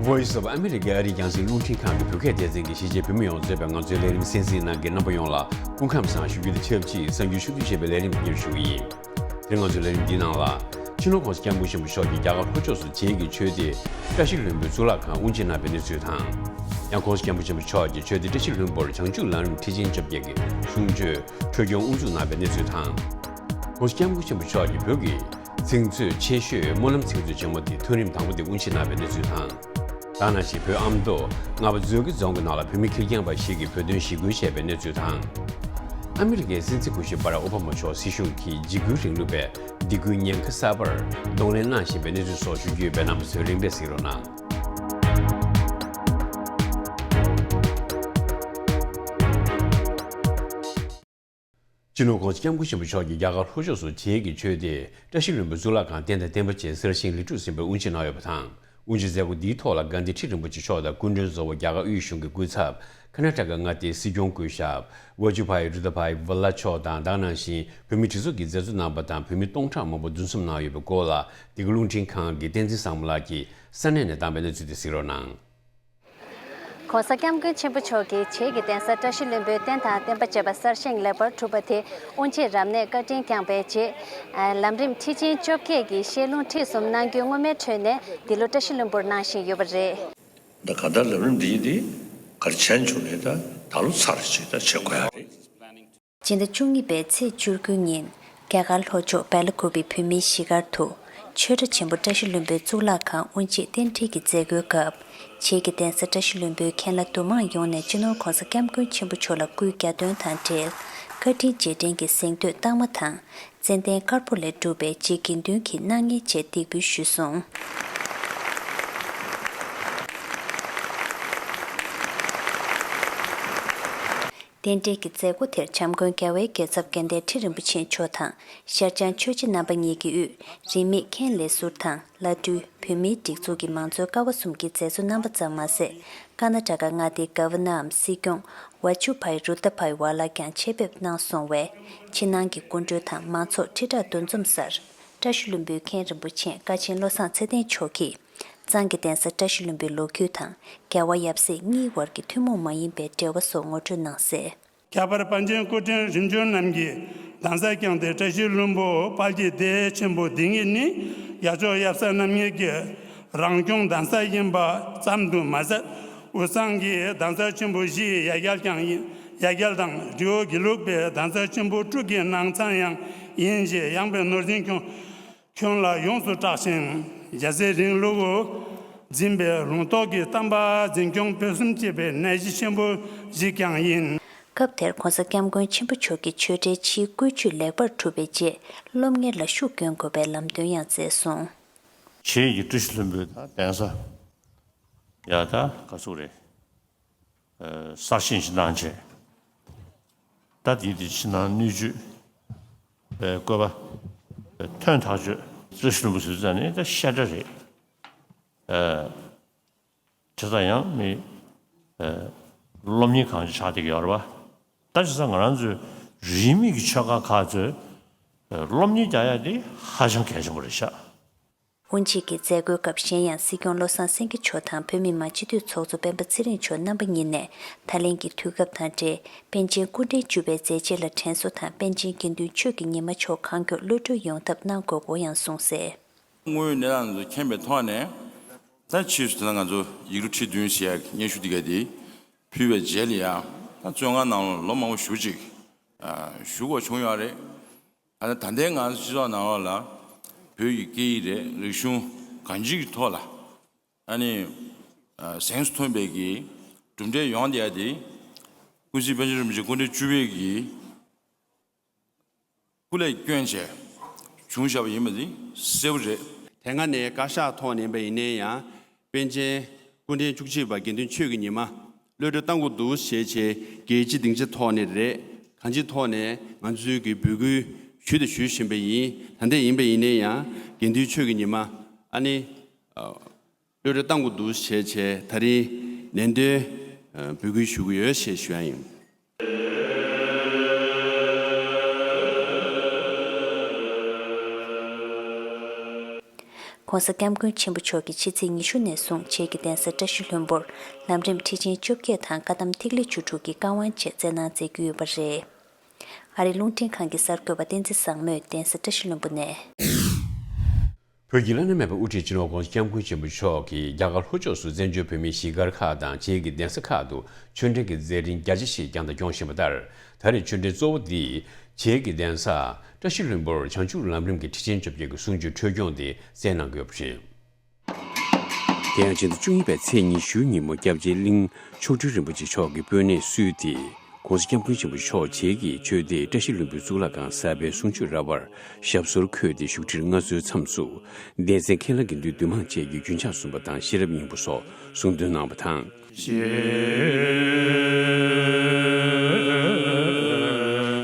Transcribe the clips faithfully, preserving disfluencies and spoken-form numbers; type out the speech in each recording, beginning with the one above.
Voice of America ཨ་རིའི་རྒྱང་སྲིང་རླུང་འཕྲིན་ཁང་གི་བོད་སྐད་སྡེ་ཚན་གྱིས་གཞིས་བྱེས་བོད་མི་ཡོངས་གཙོས་པའི་ང་ཚོའི་ལས་རིམ་གསན་གཟིགས་གནང་མཁན་རྣམ་པ་ཡོངས་ལ་སྐུ་ཁམས་བཟང་ཞུ་རྒྱུ་དང་ཆབས་ཅིག་གསར་འགྱུར་ཕྱོགས་བསྡུས་བྱས་པའི་ལས་རིམ་འདི་ཉིད་ཞུ་གི་ཡིན། དེ་རིང་ང་ཚོའི་ལས་རིམ་འདིའི་ནང་ལ། སྤྱི་ནོར་༸གོང་ས་༸སྐྱབས་མགོན་ཆེན་པོ་མཆོག་གིས་རྒྱ་གར་ལྷོ་ཕྱོགས་སུ་བྱེས་ཀྱི་ཆོས་སྡེ་བཀྲ་ཤིས་ལྷུན་པོའི་གཙུག་ལག་ཁང་དབུ་འབྱེད་གནང་བའི་གནས་ཚུལ་དང་། ཡང་༸གོང་ས་༸སྐྱབས་མགོན་ཆེན་པོ་མཆོག་གིས་ཆོས་སྡེ་བཀྲ་ཤིས་ལྷུན་པོར་བྱང་ཆུབ་ལམ་རིམ་ཁྲིད་ཆེན་བཅོ་བརྒྱད་ཀྱི་གསུང་ཆོས་འཕྲོ་སྐྱོར་དབུ་འཛུགས་གནང་བའི་གནས་ཚུལ་དང་། ༸གོང་ས་༸སྐྱབས་མགོན་ཆེན་པོ་མཆོག་གིས་བོད་ཀྱི་ཚིག་མཛོད་ཆེ་ཤོས་སྨོན་ལམ་ཚིག་མཛོད་ཆེན་མོ་དེ་ཐོན་རིམ་དང་པོ་དེ་དབུ་འབྱེད་གནང་བའི་གནས་ཚུལ་དང་། ད་ནང་བཞིན་བོད་ཨ་མདོ་རྔ་པ་མཛོད་དགེ་རྫོང་གི་ནང་ལ་བོད་མི་ཁེར་རྐྱང་པ་ཞིག་གིས་བོད་དོན་ཞི་རྒོལ་བྱས་པའི་གནས་ཚུལ་དང་། ཨ་མི་རི་ཀའི་སྲིད་འཛིན་སྐུ་ཞབས་སྦ་རག་ཨོ་བྷ་མ་མཆོག་སྲིད་གཞུང་གིས་འཇིགས་སྐུལ་རིང་ལུགས་པའི་སྡིགས་སྐུལ་ཉེན་ཁ་གསར་པར་གདོང་ལེན་གནང་བཞིན་པའི་གནས་ཚུལ་སོགས་ཞུ་རྒྱུ་ཡོད་པས་རྣམ་པ་ཚོས་རིམ་པས་གཟིགས་རོགས་གནང་། སྤྱི་ནོར་༸གོང་ས་༸སྐྱབས་མགོན་ཆེན་པོ་མཆོག་གིས་རྒྱ་གར་ལྷོ་ཕྱོགས་སུ་བྱེས་ཀྱི་ཆོས་སྡེ་བཀྲ་ཤིས་ལྷུན་པོའི་གཙུག་ལག་ཁང་རྟེན་དང་བརྟེན་པ་བཅས་གསར་བཞེངས་ལེགས་གྲུབ་ཟིན་པར་དབུ་འབྱེད་གནང་ཡོད་པ་དང་། དབུ་འབྱེད་མཛད་སྒོ་འདིའི་ཐོག་ལ་དགའ་ལྡན་ཁྲི་རིན་པོ་ཆེ་མཆོག་དང་སྐུ་མགྲོན་གཙོ་བོ་རྒྱ་གར་དབུས་གཞུང་གི་སྐུ་ཚབ་ཀར་ནཱ་ཊ་ཀ་མངའ་སྡེའི་སྲིད་སྐྱོང་སྐུ་ཞབས་ཝ་ཇུ་བྷའི་རུ་དྷ་བྷའི་ཝ་ལ་མཆོག་དང་། ད་ག་ནང་བཞིན་བོད་མི་གྲོས་ཚོགས་ཀྱི་མཛད་གཙོ་རྣམ་པ་དང་བོད་མི་སྟོང་ཕྲག་མང་པོ་འདུ་འཛོམས་གནང་ཡོད་པའི་སྐོར་ལ། འདི་ག་རླུང་འཕྲིན་ཁང་གི་བསྟན་འཛིན་བཟང་མོ་ལགས་ཀྱིས་ས་གནས་ནས་བཏང་པའི་གནས་ཚུལ་དེ་གཟིགས་རོགས་གནང་། ༸གོང་ས་༸སྐྱབས་མགོན་ཆེན་པོ་མཆོག་གིས་བྱེས་ཀྱི་གདན་ས་བཀྲ་ཤིས་ལྷུན་པོའི་རྟེན་དང་བརྟེན་པ་བཅས་པ་གསར་བཞེངས་ལེགས་པར་གྲུབ་པ་དེ་དབུ་འབྱེད་རབ་གནས་བཀའ་དྲིན་བསྐྱངས་པའི་རྗེས། ལམ་རིམ་ཁྲིད་ཆེན་བཅོ་བརྒྱད་ཀྱི་བཤད་ལུང་ཁྲིད་གསུམ་གནང་རྒྱུའི་བསྔོ་སྨོན་འཕྲོས་ནས་འདི་ལོ་བཀྲ་ཤིས་ལྷུན་པོར་གནང་བཞིན་ཡོད་པ་རེད། ད་ག་ད་ལམ་རིམ་འདི་ཡིན་དེ་ག་རེ་བྱས་བྱུང་ནས་ད་ད་ལོ་ཚར་ཅིག་ད་བྱེད་དགོས་ཡ་རེད། སྤྱི་ཟླ་བཅུ་གཉིས་པའི་ཚེས་བཅུ་དགུ་ཉིན་རྒྱ་གར་ལྷོ་ཕྱོགས་སྦེ་ལ་ཀུ་པེ་བོད་མིའི་གཞིས་སྒར་དུ་ཆོས་གྲྭ་ཆེན་པོ་བཀྲ་ཤིས་ལྷུན་པོའི་གཙུག་ལག་ཁང་དབུ་འབྱེད་རྟེན་འབྲེལ་གྱི་མཛད་སྒོའི་སྐབས། བྱེས་ཀྱི་གདན་ས་བཀྲ་ཤིས་ལྷུན་པོའི་མཁན་བླ་འདུ་མང་ཡོངས་ནས་སྤྱི་ནོར་༸གོང་ས་༸སྐྱབས་མགོན་ཆེན་པོ་མཆོག་ལ་སྐུའི་གྱ་སྟོན་དང་འབྲེལ་བཀའ་དྲིན་རྗེས་དྲན་གྱི་གཟེངས་བསྟོད་རྟགས་མ་དང་། ཙན་དན་དཀར་པོ་ལས་གྲུབ་པའི་རྗེ་དགེ་འདུན་གྱི་སྣང་བརྙན་བཅས་འདེགས་འབུལ་ཞུས་སོང་། རྟེན་འབྲེལ་གྱི་མཛད་སྒོ་དེར་བྱམས་མགོན་རྒྱལ་བའི་རྒྱལ་ཚབ་དགེ་ལྡན་ཁྲི་རིན་པོ་ཆེ་མཆོག་དང་ཤར་བྱང་ཆོས་རྗེ་རྣམ་པ་གཉིས་ཀྱི་དབུས་རིས་མེད་མཁན་ལས་ཟུར་དང་། བླ་སྤྲུལ། བོད་མིའི་སྒྲིག་འཛུགས་ཀྱི་མང་གཙོའི་ཀ་བ་གསུམ་གྱི་མཛད་གཙོ་རྣམ་པ་ཙམ་མ་ཟད། ཀར་ནཱ་ཊ་ཀ་མངའ་སྡེའི་གྷ་ཝར་ནར་འམ་སྲིད་སྐྱོང་ཝ་ཆུ་བྷའི་རུ་དྷ་བྷའི་ཝ་ལ་ཀྱང་ཆེད་ཕེབས་གནང་སོང་བས། ཕྱི་ནང་གི་སྐུ་མགྲོན་དང་མང་ཚོགས་ཁྲི་ཕྲག་འདུ་འཛོམས་སར། བཀྲ་ཤིས་ལྷུན་པོའི་མཁན་རིན་པོ་ཆེ་ཀ་ཆེན་བློ་བཟང་ཚེ་བརྟན་མཆོག་གིས། གཙང་གི་གདན་ས་བཀྲ་ཤིས་ལྷུན་པོའི་ལོ་རྒྱུས་དང་། རྒྱལ་བ་ཡབ་སྲས་གཉིས་བར་གྱི་ཐུན་མོང་མ་ཡིན་པའི་འབྲེལ་བ་སོགས་ངོ་སྤྲོད་གནང་གསལ། ཁྱད་པར་པཎ་ཆེན་སྐུ་ཕྲེང་རིམ་བྱོན་རྣམས་ཀྱིས་གདན་ས་བསྐྱངས་ཏེ། བཀྲ་ཤིས་ལྷུན་པོ་དཔལ་གྱི་སྡེ་ཆེན་པོ་འདི་ཉིད་ནི་ཡབ་མཆོག་ཡབ་སྲས་རྣམ་གཉིས་ཀྱི་རང་སྐྱོང་གདན་ས་ཡིན་པ་ཙམ་དུ་མ་ཟད། དབུས་གཙང་གི་གདན་ས་ཆེན་པོ་བཞི་ཡི་ཡ་གྱལ་ཀྱང་ཡིན། ཡ་གྱལ་དང་རི་བོ་དགེ་ལུགས་པའི་གདན་ས་ཆེན་པོ་དྲུག་གི་ནང་ཚང་ཡང་ཡིན་ཞེས་ཡངས་པའི་ནོར་འཛིན་ཁྱོན། ཁྱོན་ལ་ཡོངས་སུ་གྲགས་ཤིང་། རྒྱལ་སྲས་རིང་ལུགས་འཛིན་པའི་ལུང་རྟོགས་ཀྱི་བསྟན་པ་འཛིན་སྐྱོང་སྤེལ་གསུམ་བྱེད་པའི་གནས་གཞི་ཆེན་པོ་ཞིག་ཀྱང་ཡིན། སྐབས་དེར་༸གོང་ས་༸སྐྱབས་མགོན་ཆེན་པོ་མཆོག་གིས་ཆོས་གྲྭའི་ཕྱིའི་བཀོད་ཇུས་ལེགས་པར་གྲུབ་པའི་རྗེས། སློབ་གཉེར་ལ་ཤུགས་སྐྱོན་དགོས་པའི་ལམ་སྟོན་ཡང་མཛད་སོང་། བྱེས་ཀྱི་བཀྲ་ཤིས་ལྷུན་པོའི་གདན་ས་ཡ་ད་ག་ཚོད་རེད། གསར་བཞེངས་ཤིག་གནང་བྱས། ད་དེའི་དེ་ཕྱི་ནང་སྣོད་བཅུད་པའི་བཀོད་པ་ཐོན་ཐག་ཆོད། བཀྲ་ཤིས་ལྷུན་པོ་ཟེར་ཙང་ནི་ད་བཤད་གྲྭ་རེད། དེ་ཙང་ཡང་མི་སློབ་གཉེར་ཁང་ཅིག་ཆགས་བསྡད་ཀྱི་ཡོད་རེད་པ། ད་བྱས་ཙང་ང་རང་ཚོའི་རིས་མེད་ཀྱི་ཆོས་ཁང་ཁག་ཚོས་སློབ་གཉེར་རྒྱག་ཡ་དེ་ཧ་ཅང་གལ་ཆེན་པོ་རེད་ཤག། དབུ་འབྱེད་ཀྱི་མཛད་སྒོའི་སྐབས་གཞན་ཡང་སྲིད་སྐྱོང་བློ་བཟང་སེང་གེ་མཆོག་དང་བོད་མི་མང་སྤྱི་འཐུས་ཚོགས་གཙོ་སྤེན་པ་ཚེ་རིང་མཆོག་རྣམ་པ་གཉིས་ནས་ད་ལན་གྱི་དུས་སྐབས་དང་འབྲེལ་པཎ་ཆེན་སྐུ་ཕྲེང་བཅུ་པའི་མཛད་རྗེས་ལ་དྲན་གསོ་དང་པཎ་ཆེན་དགེ་འདུན་ཆོས་ཀྱི་ཉི་མ་མཆོག་གང་མགྱོགས་གློད་གྲོལ་ཡོང་ཐབས་གནང་དགོས་སྐོར་ཡང་གསུངས་གསལ། དངོས་ཡོད་གནས་སྟངས་ཚོ་མཁྱེན་པའི་ཐོག་ནས་ད་ཕྱིས་སུ་ད་ལྟ་ང་ཚོ་ཡིག་འབྲུ་ཁྲི་བདུན་ཟེར་ཡ་སྙན་ཞུ་འདི་ག་འདི་ཕུལ་བའི་རྗེས་ལ་ཡང་ད་བཙོན་ཁང་ནང་ལ་ལོ་མང་པོ་ཞེ་པོ་ཅིག་བཞུགས་དགོས་བྱུང་ཡོད་རེད། ཨ་ནི་ད་ལྟའི་ང་ཚོ་སྤྱི་ཚོགས་ནང་ལོགས་ལ་བོད་ཀྱི་སྐད་ཡིག་རེད། རིག་གཞུང་གང་ཅིའི་ཐོག་ལ་ཨ་ནི་ཨ་གཟེངས་སུ་ཐོན་པའི་གི་གྲུབ་འབྲས་ཡོང་བསྡད་ཡ་དེ་ཀུན་གཟིགས་པཎ་ཆེན་རིན་པོ་ཆེ་སྐུ་ཕྲེང་བཅུ་པའི་གི་སྐུ་ལས་བསྐྱོན་བྱས་བྱུང་བཞག་པ་ཡིན་པ་དེ་གསལ་པོ་རེད། དེ་སྔ་ནས་བཀའ་ཤག་ཐོག་ནས་ཡིན་པ་ཡིན་ནའི་ཡང་། པཎ་ཆེན་སྐུ་ཕྲེང་བཅུ་གཅིག་པ་དགེ་འདུན་ཆོས་ཀྱི་ཉི་མ་གློད་གྲོལ་གཏང་དགོས་འདུག་ཞེས་བྱས་རྒྱལ་སྤྱི་སྡིངས་ཆ་ཐོག་ནས་རེད། གང་ཅིའི་ཐོག་ནས་ང་ཚོའི་གི་འབོད་སྐུལ་ཞུས་དང་ཞུ་བཞིན་པ་ཡིན། ད་ལྟ་ཡིན་པ་ཡིན་ནའི་ཡང་དགེ་འདུན་ཆོས་ཀྱི་ཉི་མ་ཨ་ནི་གློད་གྲོལ་གཏང་དགོས་འདུག་ཞེས་བྱས་ད་རིང་ནན་ཏན་འབོད་སྐུལ་ཞུ་གི་ཡོད་ཞེས་ཞུ་ཡ་ཡིན། ༸གོང་ས་༸སྐྱབས་མགོན་ཆེན་པོ་མཆོག་གིས་ཕྱི་ཚེས་ཉི་ཤུ་ནས་བཟུང་བྱེས་ཀྱི་གདན་ས་བཀྲ་ཤིས་ལྷུན་པོར་ལམ་རིམ་ཁྲི་ཆེན་བཅོ་བརྒྱད་དང་བཀའ་གདམས་ཐིག་ལེ་བཅུ་དྲུག་གི་བཀའ་དབང་བཅས་སྩལ་གནང་མཛད་རྒྱུ་ཡོད་པ་རེད། ཨ་རིའི་རླུང་འཕྲིན་ཁང་གི་གསར་འགོད་པ་བསྟན་འཛིན་བཟང་མོས་གདན་ས་བཀྲ་ཤིས་ལྷུན་པོ་ནས། བོད་ཀྱི་བླ་ན་མེད་པའི་དབུ་ཁྲིད་སྤྱི་ནོར་༸གོང་ས་༸སྐྱབས་མགོན་ཆེན་པོ་མཆོག་གིས་རྒྱ་གར་ལྷོ་ཕྱོགས་སུ་བཙན་བྱོལ་བོད་མིའི་གཞིས་སྒར་ཁག་དང་བྱེས་ཀྱི་གདན་ས་ཁག་ཏུ་ཆོས་འབྲེལ་གྱི་མཛད་རིམ་རྒྱ་ཆེ་ཞིག་བསྐྱངས་དང་སྐྱོང་བཞིན་པ་ལྟར། ད་རེས་ཆོས་འབྲེལ་གཙོ་བོ་འདི་བྱེས་ཀྱི་གདན་ས་བཀྲ་ཤིས་ལྷུན་པོར་བྱང་ཆུབ་ལམ་རིམ་གྱི་ཁྲི་ཆེན་བཅོ་བརྒྱད་ཀྱི་གསུང་ཆོས་འཕྲོས་སྐྱོང་དེ་སྩལ་གནང་གི་ཡོད་པ་རེད། དེ་ཡང་ཕྱི་ཟླ་བཅུ་གཉིས་པའི་ཚེས་ཉི་ཤུའི་ཉིན་མོ་སྐྱབས་རྗེ་གླིང་མཆོག་སྤྲུལ་རིན་པོ་ཆེ་མཆོག་གིས་སྤོས་སྣེ་བསུས་ཏེ། ༸གོང་ས་༸སྐྱབས་མགོན་ཆེན་པོ་མཆོག་བྱེས་ཀྱི་ཆོས་སྡེ་བཀྲ་ཤིས་ལྷུན་པོའི་གཙུག་ལག་ཁང་གསར་པའི་གསུང་ཆོས་ར་བར་ཞབས་སོར་འཁོད་དེ་བཞུགས་ཁྲིར་མངའ་གསོལ་མཚམས་སུ། གདན་སའི་མཁན་བླ་དགེ་འདུན་འདུས་མང་བཅས་ཀྱིས་རྒྱུན་ཆགས་གསུམ་པ་དང་ཤེས་རབ་སྙིང་པོ་སོགས་གསུང་འདོན་གནང་བ་དང་།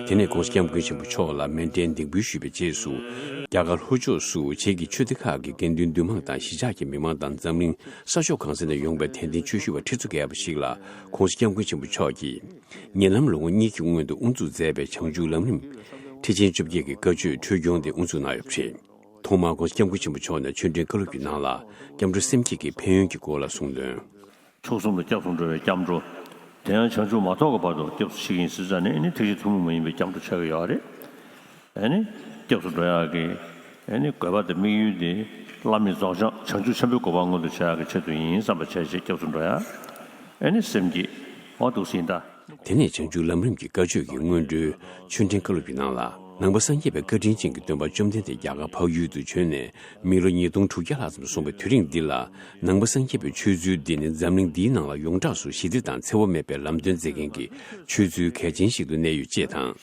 དེ་ནས་༸གོང་ས་༸སྐྱབས་མགོན་ཆེན་པོ་མཆོག་ལ་མཎྜལ་འདེགས་འབུལ་ཞུས་པའི་རྗེས་སུ། རྒྱ་གར་ལྷོ་ཕྱོགས་སུ་བྱེས་ཀྱི་ཆོས་སྡེ་ཁག་གི་དགེ་འདུན་འདུས་མང་དང་གཞིས་ཆགས་ཀྱི་མི་མང་དང་འཛམ་གླིང་ས་ཕྱོགས་གང་ས་ནས་ཡོང་པའི་དད་ལྡན་ཆོས་ཞུ་བ་ཁྲི་ཚོ་བརྒལ་བ་ཞིག་ལ་༸གོང་ས་༸སྐྱབས་མགོན་ཆེན་པོ་མཆོག་གིས། ཉེ་ལམ་ལོ་ངོ་གཉིས་ཀྱི་སྔོན་དུ་དབུ་འཛུགས་མཛད་པའི་བྱང་ཆུབ་ལམ་རིམ་ཁྲི་ཆེན་བཅོ་བརྒྱད་ཀྱི་བཀའ་ཆོས་འཕྲོས་སྐྱོང་དེ་དབུ་འཛུགས་གནང་ཡོད་པ་རེད། ཐོག་མར་༸གོང་ས་༸སྐྱབས་མགོན་ཆེན་པོ་མཆོག་ནས་ཆོས་འབྲེལ་བཀའ་སློབ་ཀྱི་ནང་ལ་སྐྱབས་འགྲོ་སེམས་བསྐྱེད་ཀྱི་ཕན་ཡོན་གྱི་སྐོར་ལ་གསུངས་དོན། མཆོག་གསུམ་ལ་སྐྱབས་སུ་འགྲོ་བའི་སྐྱབས་འགྲོ། དེ་ཡང་བྱང་ཆུབ་མ་ཐོབ་ཀྱི་བར་དུ་སྐྱབས་སུ་མཆི་གི་ཡིན་ཟེར་ཙང་ནས་ཨ་ནི་ཐེག་ཆེན་ཐུན་མོང་མ་ཡིན་པའི་སྐྱབས་འགྲོ་ཆགས་ཀྱི་ཡོད་རེད། ཨ་ནི་སྐྱབས་སུ་འགྲོ་ཡག་གི་ཨ་ནི་དགོས་པ་དང་དམིགས་ཡུལ་དེ་བླ་མེད་རྫོགས་བྱང་བྱང་ཆུབ་ཆེན་པོའི་གོ་འཕང་མངོན་དུ་བྱ་ཡག་གི་ཆེད་དུ་ཡིན་བསམ་པ་བྱས་བྱས་སྐྱབས་སུ་འགྲོ་ཡག་ཨ་ནི་སེམས་བསྐྱེད་འོ་འདུག་སེ་ཡིན་ད། དེ་ནས་བྱང་ཆུབ་ལམ་རིམ་གྱི་བཀའ་ཆོས་ཀྱི་སྔོན་འགྲོའི་ཆོས་འབྲེལ་བཀའ་སློབ་ཀྱི་ནང་ལ། ནང་པ་སངས་རྒྱས་པའི་བཀའ་དྲིན་ཅན་གྱི་སྟོན་པ་བཅོམ་ལྡན་འདས་རྒྱ་གར་འཕགས་ཡུལ་དུ་བྱོན་ནས་མི་ལོ་ཉིས་སྟོང་དྲུག་བརྒྱ་ལྷག་ཙམ་སོང་བའི་དུས་རིང་འདི་ལ། ནང་པ་སངས་རྒྱས་པའི་ཆོས་ཚུལ་འདི་ནི་འཛམ་གླིང་འདིའི་ནང་ལ་ཡོངས་གྲགས་སུ་ཞི་བདེ་དང་འཚེ་བ་མེད་པའི་ལམ་སྟོན་མཛད་མཁན་གྱི་ཆོས་ཚུལ་གལ་ཆེན་ཞིག་ཏུ་གནས་ཡོད་ཅེས་དང་།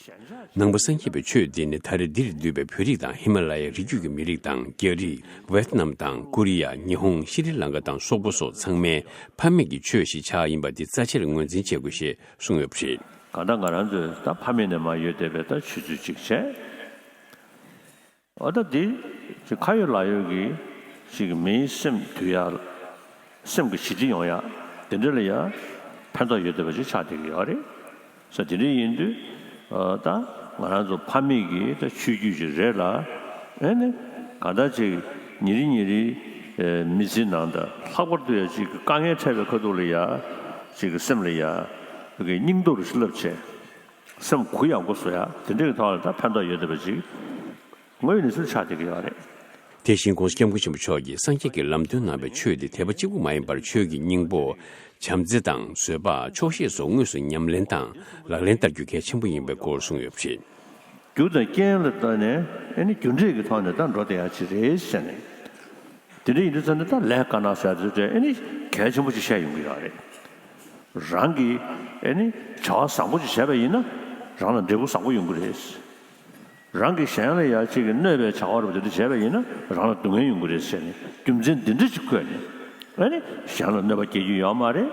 ནང་པ་སངས་རྒྱས་པའི་ཆོས་འདི་ནི་ད་རེས་འདིར་འདུས་པའི་བོད་རིགས་དང་ཧི་མ་ལ་ཡའི་རི་རྒྱུད་ཀྱི་མི་རིགས་དང་རྒྱ་རིགས། ཝེ་ཏི་ནམ་དང་ཀོ་རི་ཡ། ཉི་ཧོང་། ཤྲི་ལང་ཀ་དང་སོག་པོ་སོགས་ཚང་མའི་ཕ་མེས་ཀྱི་ཆོས་ཤིག་ཆགས་ཡིན་པ་འདི་རྩ་ཆེར་ངོས་འཛིན་བྱེད་དགོས་ཞེས་གསུངས་ཡོད་པ་རེད། གང་ལྟར་ང་རང་ཚོས་ད་ཕ་མེས་ནས་མར་ཡོད་བསྡད་པའི་ད་ཆོས་ཚུལ་ཅིག་བྱས། འོ་ད་འདི་ཅིག་ཁ་ཡོད་ལག་ཡོད་ཀྱི་ཅིག་མིའི་སེམས་འདུལ་ཡག་སེམས་ཀྱི་ཞི་བདེ་ཡོང་ཡག་དེ་འདྲ་ལ་ཡང་ཕན་ཐོགས་ཡོད་བསྡད་པ་ཅིག་ཆགས་བསྡད་ཀྱི་ཡོད་རེད། ས་དེ་འདྲ་ཡིན་དུས། ཨ། ད་ང་རང་ཚོ་ཕ་མེས་ཀྱི་ད་ཆོས་བརྒྱུད་ཅིག་རེད་ལ། ཨེ་ནི། གང་ལྟར་ཅིག་ཉིན་རེ་ཉིན་རེའི་ཨེ་མི་ཚེའི་ནང་དང་ལྷག་པར་དུ་ཡང་ཅིག་དཀའ་ངལ་འཕྲད་པའི་ཁ་ཐུག་ལ་ཡ། ཅིག་གི་སེམས་ལ་ཡ། ཅིག་གི་སྙིང་སྟོབས་རུ་ཞིག་བསླབ་བྱས། སེམས་གུ་ཡངས་པོ་བཟོ་ཡ་དེ་འདྲའི་ཐོག་ལ་ད་ཕན་ཐོགས་ཡོད་བསྡད་པ་ཅིག་དངོས་ཡོད་གནས་ཚུལ་ཆགས་བསྡད་ཀྱི་ཡོད་རེད། དེ་བཞིན་༸གོང་ས་༸སྐྱབས་མགོན་ཆེན་པོ་མཆོག་གིས་སངས་རྒྱས་ཀྱིས་ལམ་སྟོན་གནང་བའི་ཆོས་དེ་དད་པ་གཅིག་པུ་མ་ཡིན་པར་ཆོས་ཀྱི་སྙིང་པོ། བྱམས་བརྩེ་དང་བཟོད་པ། ཆོག་ཤེས་སོགས་དངོས་སུ་ཉམས་ལེན་དང་ལག་ལེན་བསྟར་རྒྱུ་གལ་ཆེན་པོ་ཡིན་པའི་སྐོར་གསུངས་ཡོད་པ་རེད། རྒྱུ་དང་རྐྱེན་ལ་བལྟས་ནས་ཨེ་ནི་རྒྱུ་འབྲས་ཀྱི་ཐོག་ནས་ད་འགྲོ་བསྡད་ཡ་ཅིག་རེད་ཟེར་ནས། དེ་འདྲ་ཡིན་དུས་ཙང་ནས་ད་ལས་དཀར་ནག་ཟེར་ཡ་དེ་ཚོ་ཨེ་ནི་གལ་ཆེན་པོ་ཅིག་བཤད་ཡོང་གི་ཡོད་རེད། རང་གིས་ཨེ་ནི་བྱ་བ་བཟང་པོ་ཅིག་བྱས་པ་ཡིན་ན་རང་ལ་འབྲས་བུ་བཟང་པོ་ཡོང་གི་རེད། རང་གིས་གཞན་ལ་ཡ་གཅིག་གི་གནོད་པའི་བྱ་བ་རུ་དེ་འདྲ་བྱས་པ་ཡིན་ན་རང་ལ་སྡུག་བསྔལ་ཡོང་གི་རེད་ཟེར་ནས་རྒྱུ་མཚན་འདི་འདྲ་ཅིག་བཀོད་ནས་ཨ་ནི་གཞན་ལ་གནོད་པ་སྐྱེལ་རྒྱུ་ཡོད་མ་རེད།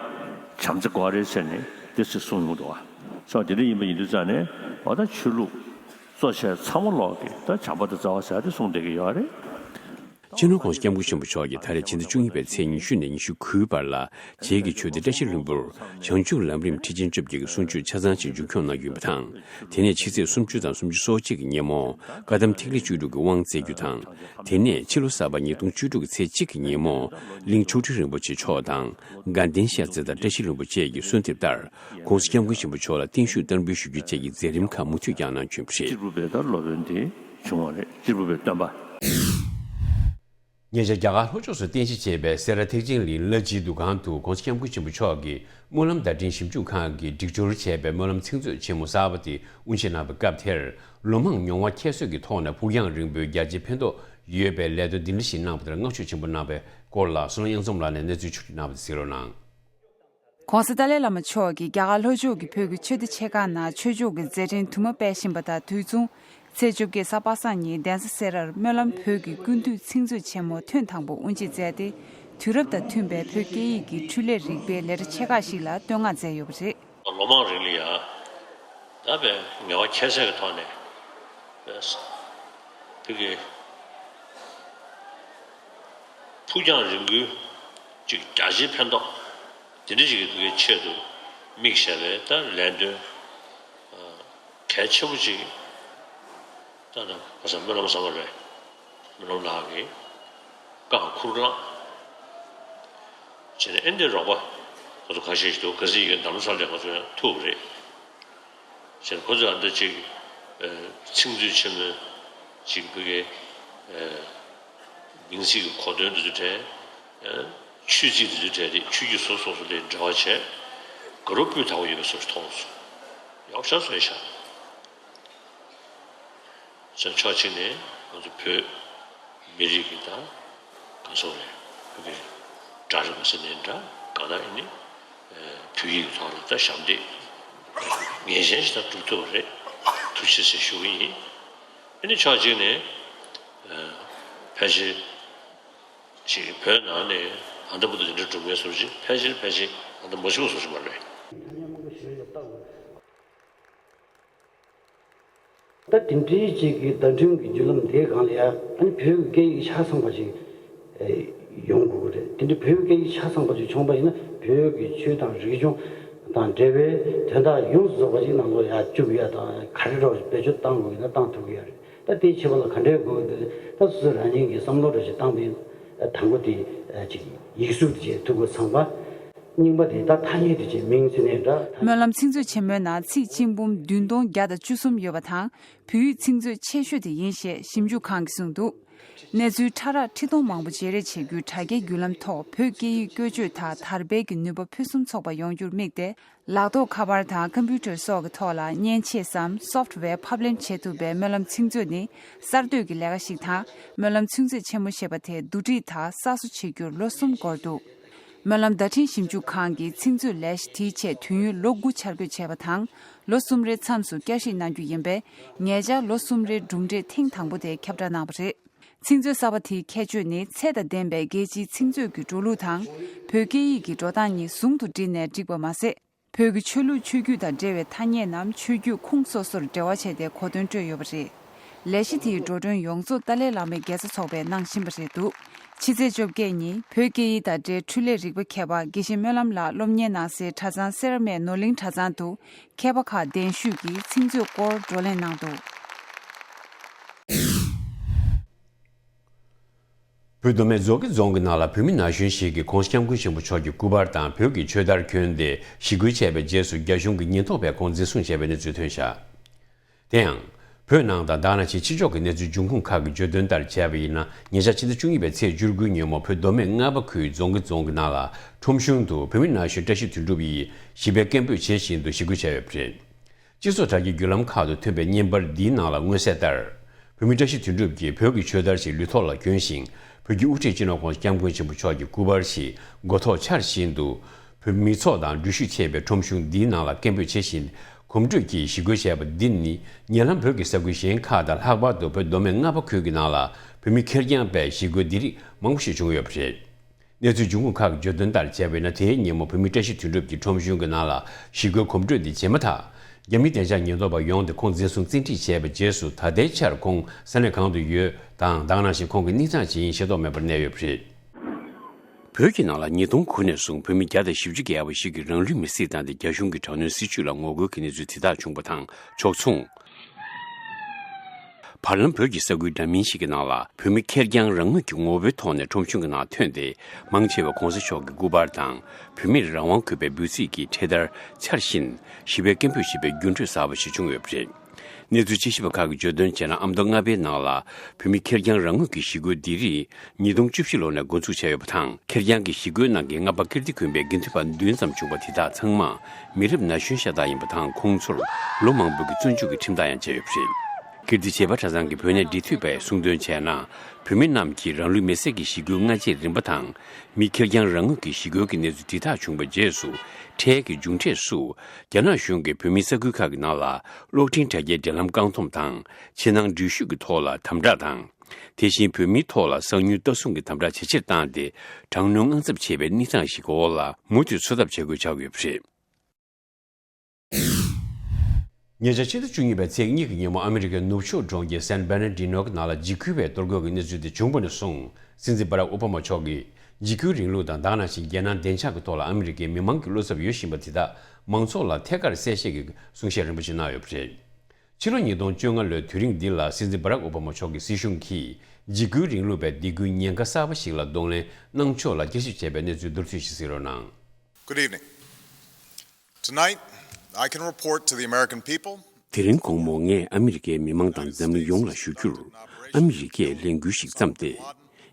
བྱམས་བརྩེ་དགོས་རེད་ཟེར་ནས་དེ་ཚོ་གསུངས་ཡོང་འདུག་བ། སོ་དེ་འདྲ་ཡིན་པ་ཡིན་དུས་ཙང་ནས་འོ་ད་ཆོས་ལུགས་གཙོ་ཆེ་ཚང་མ་ལོག་གི་ད་བྱམས་པ་དང་བརྩེ་བ་ཟེར་དེ་གསུངས་བསྡད་ཀྱི་ཡོད་རེད། སྤྱི་ནོར་༸གོང་ས་༸སྐྱབས་མགོན་ཆེན་པོ་མཆོག་གིས་ད་རེས་ཕྱི་ཟླ་བཅུ་གཉིས་པའི་ཚེས་ཉི་ཤུ་ནས་ཉི་ཤུ་དགུའི་བར་ལ་བྱེས་ཀྱི་ཆོས་སྡེ་བཀྲ་ཤིས་ལྷུན་པོར་བྱང་ཆུབ་ལམ་རིམ་ཁྲི་ཆེན་བཅོ་བརྒྱད་ཀྱི་གསུང་ཆོས་ཆ་ཚང་ཞིག་མཇུག་སྐྱོང་གནང་རྒྱུ་ཡིན་པ་དང་། དེ་ནས་ཕྱི་ཚེས་སུམ་ཅུ་དང་སུམ་ཅུ་སོ་གཅིག་གི་ཉིན་མོ་བཀའ་གདམས་ཐིག་ལེ་བཅུ་དྲུག་གི་དབང་སྩལ་རྒྱུ་དང་། དེ་ནས་ཕྱི་ལོ་གསར་པ་ཉིས་སྟོང་བཅུ་དྲུག་གི་ཚེས་གཅིག་གི་ཉིན་མོ་གླིང་མཆོག་སྤྲུལ་རིན་པོ་ཆེ་མཆོག་དང་དགའ་ལྡན་ཤར་རྩེ་དང་བཀྲ་ཤིས་ལྷུན་པོ་བཅས་ཀྱི་གསོལ་འདེབས་ལྟར་༸གོང་ས་༸སྐྱབས་མགོན་ཆེན་པོ་མཆོག་ལ་བརྟན་བཞུགས་བསྟར་འབུལ་ཞུ་རྒྱུ་བཅས་ཀྱི་མཛད་རིམ་ཁག་མུ་མཐུད་ཀྱང་གནང་བྱུང་བ་རེད། སྤྱིར་བུ་པའི་ད་སློབ་དཔོན་དེ་བྱུང་བ་རེད། སྤྱིར་བུ་པའི་སྟོན་པ། ཉེ་ཆར་རྒྱ་གར་ལྷོ་ཕྱོགས་སུ་རྟེན་གཞི་བྱས་པའི་སེ་ར་ཐེག་ཆེན་གླིང་བླ་སྤྱིའི་འདུ་ཁང་དུ་༸གོང་ས་༸སྐྱབས་མགོན་ཆེན་པོ་མཆོག་གིས་སྨོན་ལམ་བརྡ་འཕྲིན་ཞིབ་འཇུག་ཁང་གིས་སྒྲིག་སྦྱོར་བྱས་པའི་སྨོན་ལམ་ཚིག་མཛོད་ཆེན་མོ་གསར་པ་དེ་དབུ་འབྱེད་གནང་བའི་སྐབས་དེར། ལོ་མང་མྱོང་བ་ཁྱད་གསོད་ཀྱི་ཐོག་ནས་ཕུགས་རྒྱང་རིང་པོའི་རྒྱ་ཆེའི་ཕན་ཐོགས་ཡོད་པའི་ལས་དོན་འདི་འདྲ་ཞིག་གནང་བ་དེར་བསྔགས་བརྗོད་ཆེན་པོ་གནང་བའི་སྐོར་ལ་བསོད་ནམས་དབྱངས་འཛོམས་ལགས་ནས་གནས་ཚུལ་ཕྱོགས་བསྒྲིགས་གནང་བ་དེ་གཟིགས་རོགས་གནང་།༸གོང་ས་ཏཱ་ལའི་བླ་མ་མཆོག་གིས་རྒྱ་གར་ལྷོ་ཕྱོགས་ཀྱི་བོད་ཀྱི་ཆོས་སྡེ་ཆེ་ཁག་ནང་ཆོས་ཕྱོགས་ཀྱི་མཛད་འཕྲིན་དུ་མ་སྤེལ་བཞིན་པ་དང་དུས་མཚུངས། ཚེས་བཅོ་བརྒྱད་གཟའ་པ་སངས་ཉིན་གདན་ས་སེ་རར་སྨོན་ལམ་བོད་ཀྱི་ཀུན་འདུས་ཚིག་མཛོད་ཆེན་མོ་ཐེངས་དང་པོ་དབུ་འབྱེད་མཛད་དེ། དུས་རབས་དང་མཐུན་པའི་བོད་སྐད་ཡིག་གི་འཕྲུལ་ལས་རིག་པའི་ལས་གྲྭ་ཆེ་ཁག་ཞིག་ལ་བསྟོད་བསྔགས་མཛད་ཡོད་པ་རེད། ལོ་མང་རིང་ལ་ཡང་ད་བའི་ངལ་བ་ཁྱད་བསད་ཀྱི་ཐོག་ནས་བོད་ཀྱི་ཕུགས་རྒྱང་རིང་པོའི་ཅིག་རྒྱ་ཆེའི་ཕན་ཐོགས་དེ་འདྲ་ཞིག་གི་བོད་ཀྱི་ཆེད་དུ་དམིགས་བྱས་པའི་ད་ལས་དོན་གལ་ཆེན་པོ་ཅིག་ད་ད་ག་ས་སྨོན་ལམ་བཟང་པོ་རེད། སྨོན་ལམ་ལགས་ཀྱིས། རྐང་ཁུར་བླངས། བྱས་ནས་ཨེ་འདི་རོགས་པ་ཁོ་ཚོ་ཁ་ཤས་ཤིག་འདུག་ག་ཚོད་ཡིན་རྒྱུ་རྣམ་པ་ཚོ་ལ་ང་ཚོ་ཡང་ཐུག་པ་རེད། བྱས་ནས་ཁོ་ཚོས་ཨ་འདི་ཅིག་ཚིག་མཛོད་ཆེན་མོའི་ཅིག་བོད་ཀྱི་མིང་ཚིག་གི་གོ་དོན་འདི་ཚོ་དྲན། ཆོས་ཚིག་འདི་ཚོ་དྲན་ཏེ་ཆོས་བརྒྱུད་སོ་སོ་སོ་ལས་འབྲེལ་བ་བྱས། དགའ་རབ་སྤུས་དག་པོ་ཡོད་པའི་བཟོ་ཞིག་མཐོང་སོང་། ཡག་ཤག་བཟོས་ཤག་བྱས་ཕྱོགས་གཅིག་ནས་ང་ཚོ་བོད་མི་རིགས་ཀྱི་དང་ག་ཚོད་རེད། བོད་ཀྱི་གྲྭ་རིགས་པ་ཟེར་ནའི་འདྲ་གང་ལྟར་ཨེ་ནི་བོད་ཡིག་གི་ཐོག་ལ་ད་ཞབས་འདེགས་ངེས་ཅན་ཞིག་ད་སྒྲུབ་ཐུབ་པ་རེད། ཐུགས་རྗེ་ཆེ་ཞུ་གི་ཡིན། ཨེ་ནི་ཕྱོགས་གཅིག་ནས་ཕལ་ཆེར་ཅིག་བོད་ནང་ནས་ཨ་འདྲ་པོ་དེ་འདྲ་སྒྲུབ་མཁན་བཟོ་ཅིག་ཕལ་ཆེར་ཕལ་ཆེར་ཨ་འདྲ་མ་བྱུང་བ་བཟོ་ཅིག་མ་རེད། ཐ་སྙད་མང་པོ་ཞིག་ཡོད་ལྟ་དགོས། ད་དེ་འདྲའི་ཅིག་གི་བརྡ་འཕྲིན་གྱི་བརྒྱུད་ལམ་དེའི་སྒང་ལ་ཡ་ཨ་ནི་བོད་ཀྱི་སྐད་ཡིག་ཆ་ཚང་པ་ཅིག་ཡོང་དགོས་ཀྱི་རེད། དེ་འདྲའི་བོད་ཀྱི་སྐད་ཡིག་ཆ་ཚང་པ་ཅིག་བྱུང་པ་ཡིན་ན་བོད་ཀྱི་ཆོས་དང་རིག་གཞུང་དང་འབྲེལ་བའི་དོན་དག་ཡོངས་སུ་རྫོགས་པ་ཅིག་ནང་ལོགས་ཡ་བཅུག་ཡ་དང་ག་རེ་འདྲ་བ་ཞིག་བེད་སྤྱོད་བཏང་དགོས་ཀྱི་ན་བཏང་ཐུབ་ཀྱི་ཡ་རེད། ད་དེའི་ཆེད་པ་ལ་ག་འདྲའི་དགོས་ཀྱི་འདུག་ད་སོ་སོ་རང་ཉིད་ཀྱི་བསམ་བློ་འདྲ་ཞིག་བཏང་སྟེ་དང་པོ་དེ་ཅིག་ཡིག་གཟུགས་དེ་བྱས་ཐུབ་དགོས་ཚང་པ། རྙིང་པ་དེ་ད་ཐ་སྙད་དུ་བྱས་མིང་ཟེར་ནའི་འདྲ། སྨོན་ལམ་ཚིག་མཛོད་ཆེན་མོའི་ནང་ཚིག་གཅིག་འབུམ་བདུན་སྟོང་བརྒྱ་དང་བཅུ་གསུམ་ཡོད་པ་དང་། བོད་ཡིག་ཚིག་མཛོད་ཆེ་ཤོས་དེ་ཡིན་ཞེས་ཞིབ་འཇུག་ཁང་གིས་གསུངས་འདུག་གནས་ཚུལ་ཕྲ་རགས་ཁྲི་སྟོང་མང་པོ་བརྗེ་རེས་བྱེད་རྒྱུའི་དྲ་རྒྱའི་བརྒྱུད་ལམ་ཐོག་བོད་སྐད་ཡིག་བཀོལ་སྤྱོད་དང་དར་སྤེལ་གྱི་ནུས་པ་ཕུན་སུམ་ཚོགས་པ་ཡོང་རྒྱུར་དམིགས་ཏེ། ལག་ཐོགས་ཁ་པར་དང་ཀམ་པུ་ཊར་སོགས་ཀྱི་ཐོག་ལ་མཉེན་ཆས་སམ་སོཕ་ཊི་ཝེར་ཕབ་ལེན་བྱེད་ཐུབ་པའི་སྨོན་ལམ་ཚིག་མཛོད་ནི་གསར་གཏོད་ཀྱི་ལས་ཀ་ཞིག་དང་། སྨོན་ལམ་ཚིག་མཛོད་ཆེན་མོ་ཞེས་པ་དེ་བསྡུ་སྒྲིག་དང་གསར་བཟོ་བྱེད་རྒྱུར་ལོ་གསུམ་འགོར་འདུག་སྨོན་ལམ་བརྡ་འཕྲིན་ཞིབ་འཇུག་ཁང་གིས་ཚིག་མཛོད་ལས་གཞི་དེའི་ཆེད་དུས་ཡུན་ལོ་དགུ་འཆར་འགོད་བྱས་པ་དང་། ལོ་གསུམ་རེའི་མཚམས་སུ་བསྐྱར་ཞིབ་གནང་རྒྱུ་ཡིན་པས། ཉེ་ཆར་ལོ་གསུམ་རེའི་གྲུབ་འབྲས་ཐེངས་དང་པོ་དེ་ཁྱབ་བསྒྲགས་གནང་བ་རེད། ཚིག་མཛོད་གསར་པ་དེའི་ཁྱད་ཆོས་ནི་ཚད་དང་ལྡན་པའི་རྒྱལ་སྤྱིའི་ཚིག་མཛོད་ཀྱི་འགྲོ་ལུགས་དང་། བོད་སྐད་ཡིག་གི་འགྲོ་སྟངས་གཉིས་ཟུང་དུ་སྒྲིལ་ནས་བསྒྲིགས་པ་མ་ཟད། བོད་ཀྱི་ཆོས་ལུགས་ཆོས་བརྒྱུད་དང་འབྲེལ་བའི་ཐ་སྙད་ནམ་ཆོས་བརྒྱུད་ཁུངས་སོ་སོར་འབྲེལ་བ་བྱས་ཏེ་གོ་དོན་སྤྲོད་ཡོད་པ་རེད། ལས་གཞི་དེའི་འགྲོ་གྲོན་ཡོངས་རྫོགས་ཏཱ་ལའི་བླ་མའི་དགེ་རྩ་ཚོགས་པས་གནང་བཞིན་པ་རེད་འདུག་ཕྱི་ཚེས་བཅོ་བརྒྱད་ཉིན་བོད་སྐད་ཡིག་དང་འབྲེལ་འཕྲུལ་ལས་རིག་པ་མཁས་པ་དགེ་བཤེས་སྨོན་ལམ་ལགས་སློབ་གཉེར་གནང་སའི་གྲྭ་ཚང་སེ་ར་སྨད་ནོར་གླིང་གྲྭ་ཚང་དུ་མཁས་པ་ཁག་གདན་ཞུས་ཀྱིས་ཚིག་མཛོད་སྐོར་བགྲོ་གླེང་གནང་འདུག་བོད་མདོ་སྨད་རྫོང་གི་རྫོང་གི་ནང་ལ་བོད་མི་ན་གཞོན་ཞིག་གིས་༸གོང་ས་༸སྐྱབས་མགོན་ཆེན་པོ་མཆོག་གི་སྐུ་པར་དང་བོད་ཀྱི་ཆོས་དར་གྱོན་ཏེ་ཞི་རྒོལ་བྱས་པའི་རྗེས་སུ་རྒྱ་གཞུང་གི་ཉེན་རྟོག་པས་ཁོང་འཛིན་བཟུང་བྱས་པའི་གནས་ཚུལ་ཐོན་བཞག་དེ་ཡང་། བོད་ནང་དང་དེ་ནང་བཞིན་ཕྱི་ཕྱོགས་ཀྱི་གནས་ཚུལ་འབྱུང་ཁུངས་ཁག་གིས་བརྗོད་དོན་ལྟར་བྱས་པ་ཡིན་ན། ཉེ་ཆར་ཕྱི་ཟླ་བཅུ་གཉིས་པའི་ཚེས་བཅུ་དགུ་ཉིན་མོ་བོད་མདོ་སྨད་རྔ་པ་ཁུལ་རྫོང་གི་རྫོང་གི་ནང་ལ་ཁྲོམ་གཞུང་དུ་བོད་མི་ན་གཞོན་བཀྲ་ཤིས་དོན་གྲུབ་ཡིས་ཞི་བའི་སྐད་འབོད་བྱེད་བཞིན་དུ་ཞི་རྒོལ་བྱས་ཡོད་པ་རེད། སྤྱི་ཚོགས་དྲ་རྒྱའི་བརྒྱུད་ལམ་ཁག་ཏུ་ཐོན་པའི་བརྙན་པར་འདིའི་ནང་ལ་མངོན་གསལ་ལྟར། བོད་མི་བཀྲ་ཤིས་དོན་གྲུབ་ཀྱིས་བོད་ཀྱི་ཆོས་དར་ཞིག་ལུས་ཐོག་ལ་གྱོན་ཞིང་། བོད་ཀྱི་དབུ་ཁྲིད་སྤྱི་ནོར་༸གོང་ས་༸སྐྱབས་མགོན་ཆེན་པོ་མཆོག་གི་སྐུ་པར་ཞིག་མགོ་ཐོག་འཕྱར་བཞིན་དུ། བོད་མི་ཚོགས་དང་འགྲུལ་བཞུད་ཆེ་བའི་ཁྲོམ་གཞུང་འདིའི་ནང་ལ་སྐད་འབོད་བྱེད་བཞིན་གོམ་བགྲོད་ཀྱིས་ཞི་རྒོལ་བྱས་པ་འདི་ནི་ཉེ་ལམ་བོད་ཀྱི་ས་ཁུལ་གཞན་ཁག་དང་ལྷག་པར་དུ་བོད་མདོ་སྨད་རྔ་པ་ཁུལ་གྱི་ནང་ལ་བོད་མི་ཁེར་རྐྱང་པས་ཞི་རྒོལ་འདི་རིགས་མང་པོ་ཞིག་བྱུང་ཡོད་པ་རེད། གནས་ཚུལ་འབྱུང་ཁུངས་ཁག་གིས་བརྗོད་དོན་ལྟར་བྱས་པ་ཡིན་ན། དེའི་ཉིན་མོ་བོད་མི་བཀྲ་ཤིས་དོན་གྲུབ་ཀྱིས་ཁྲོམ་གཞུང་གི་ནང་ལ་ཞི་རྒོལ་གོམ་བགྲོད་འདི་བྱས་མ་ཐག་རྒྱ་མིའི་བདེ་འཇགས་ཉེན་རྟོག་པ་ཡོང་སྟེ་ཁོང་འཛིན་བཟུང་བཙན་ཁྲིད་བྱས་པའི་རྗེས་སུ། ད་ལྟའི་ཆར་ཁོང་ས་གནས་གང་དུ་ཡོད་དང་། དེ་ནང་བཞིན་ཁོང་གི་གནས་སྟངས་ཇི་ཡིན་ཤེས་རྟོགས་མེད་པར་གནས་ཡོད་པ་རེད། བོད་ཀྱི་ནང་ལ་ཉིས་སྟོང་དགུ་ནས་བཟུང་བོད་མི་བརྒྱ་དང་བཞི་བཅུ་བརྒལ་བ་ཞིག་གིས་རང་ལུས་མེར་སྲེག་བཏང་སྟེ། རྒྱ་གཞུང་གི་དྲག་གནོན་སྲིད་བྱུས་ལ་ངོ་རྒོལ་གྱི་གནས་ཚུལ་དེ་དག་བྱུང་བ་དང་ཕྱོགས་མཚུངས། བར་ལམ་བོད་ཀྱི་ས་ཁུལ་འདྲ་མིན་ཞིག་གི་ནང་ལ་བོད་མི་ཁེར་རྐྱང་རང་མོས་ཀྱི་ངོ་བོའི་ཐོག་ནས་ཁྲོམ་གཞུང་གི་ནང་ཐོན་ཏེ། མང་ཆེ་བས་༸གོང་ས་མཆོག་གི་སྐུ་པར་དང་། བོད་མིར་རང་དབང་དགོས་པའི་འབོད་ཚིག་གི་འཕྲེད་དར་འཕྱར་བཞིན་ཞི་བའི་སྐད་འབོད་བྱེད་པའི་འགྱུར་འགྲོས་གསར་པ་ཞིག་བྱུང་ཡོད་པ་རེད། གནས་ཚུལ་དཔྱད་ཞིབ་པ་ཁག་གིས་བརྗོད་དོན་བྱས་ན། ཨ་མདོ་རྔ་པའི་ནང་ལ་བོད་མི་ཁེར་རྐྱང་རང་མོས་ཀྱི་ཞི་རྒོལ་འདི་རིགས་ཉིས་སྟོང་བཅུ་བཞི་ལོ་ནས་འགོ་འཛུགས་བྱས་ཡོད་པ་དང་། ཁེར་རྐྱང་གི་ཞི་རྒོལ་ནང་གི་རྔ་པ་ཀིརྟི་དགོན་པའི་དགེ་འདུན་པ་བདུན་ཙམ་བྱུང་བ་དེ་དག་ཚང་མ་མི་རབས་ན་གཞོན་ཤ་སྟག་ཡིན་པ་དང་། ཁོང་ཚོར་ལོ་མང་པོའི་བཙོན་འཇུག་གི་ཁྲིམས་ཐག་ཡང་བཅད་ཡོད་པ་རེད། ཀིརྟི་བྱེས་པ་གྲྭ་ཚང་གི་བོད་གནས་འབྲེལ་མཐུད་པས་གསུངས་དོན་བྱས་ན། བོད་མི་རྣམས་ཀྱིས་རང་ལུས་མེར་སྲེག་གི་ཞི་རྒོལ་སྔ་རྗེས་རིམ་པ་དང་། མི་ཁེར་རྐྱང་རང་མོས་ཀྱི་ཞི་རྒོལ་གྱི་གནས་ཚུལ་དེ་དག་བྱུང་བའི་རྗེས་སུ། འཕྲལ་གྱི་མཇུག་འབྲས་སུ། རྒྱ་ནག་གཞུང་གིས་བོད་མིའི་ས་ཁུལ་ཁག་གི་ནང་ལ་གློག་འཕྲིན་དྲ་རྒྱའི་འབྲེལ་ལམ་བཀག་སྡོམ་དང་། ཕྱི་ནང་འགྲུལ་བཞུད་ཀྱི་ཐོག་ལ་དམ་དྲག་དང་། དེ་བཞིན་བོད་མིའི་ཐོག་ལ་གསང་ཉུལ་ལྟ་སྲུང་གི་དམ་དྲག་ཇེ་ཆེར་བཏང་སྟེ། དྲག་གནོན་དངངས་འཚབ་ཆེ་བའི་གནས་སྟངས་ཤིག་གི་འོག་ལ་མུ་མཐུད་འཚོ་ཐབས་བྱེད་དགོས་ཆགས་ཡོད་པ་རེད། ཉེ་ཆར་ཕྱི་ཟླ་བཅུ་གཉིས་པའི་ཚེས་གཉིས་ཀྱི་ཉིན་མོ་ཨ་མི་རི་ཀའི་ནུབ་ཕྱོགས་གྲོང་ཁྱེར་སན་བྷེར་ན་ཌི་ནོ་གི་ནང་ལ་འཇིགས་སྐུལ་བའི་གཏོར་རྒོལ་གྱི་གནས་ཚུལ་དེ་བྱུང་བ་ནས་བཟུང་། སྲིད་འཛིན་བྷ་རག་ཨོ་བྷ་མ་མཆོག་གིས་འཇིགས་སྐུལ་རིང་ལུགས་དང་། དེ་ནང་བཞིན་རྒྱལ་ནང་བདེ་འཇགས་ཀྱི་ཐོག་ལ་ཨ་མི་རི་ཀའི་མི་མང་གི་བློ་འཚབ་ཡོད་བཞིན་པ་དེ་དག་མང་ཚོགས་ལ་ཐད་ཀར་གསལ་བཤད་ཀྱི་གསུང་བཤད་རིམ་པ་ཞིག་གནང་ཡོད་པ་རེད། ཕྱི་ལོ་ཉིས་སྟོང་བཅོ་ལྔ་ལོའི་དུས་རིང་འདི་ལ་སྲིད་འཛིན་བྷ་རག་ཨོ་བྷ་མ་མཆོག་གི་སྲིད་གཞུང་གིས་འཇིགས་སྐུལ་རིང་ལུགས་པའི་སྡིགས་སྐུལ་ཉེན་ཁ་གསར་པ་ཞིག་ལ་གདོང་ལེན་གནང་ཕྱོགས་ལ་བསྐྱར་ཞིབ་བྱས་པའི་གནས་ཚུལ་མདོར་བསྡུས་ཤིག་གཟིགས་རོགས་གནང་། Good evening. Tonight, I can report to the American people དེ་རིང་དགོང་མོ་ངས་ཨ་མི་རི་ཀའི་མི་མང་དང་འཛམ་གླིང་ཡོངས་ལ་ཞུ་རྒྱུར། ཨ་མི་རི་ཀས་ལས་འགུལ་ཞིག་བརྩམས་ཏེ།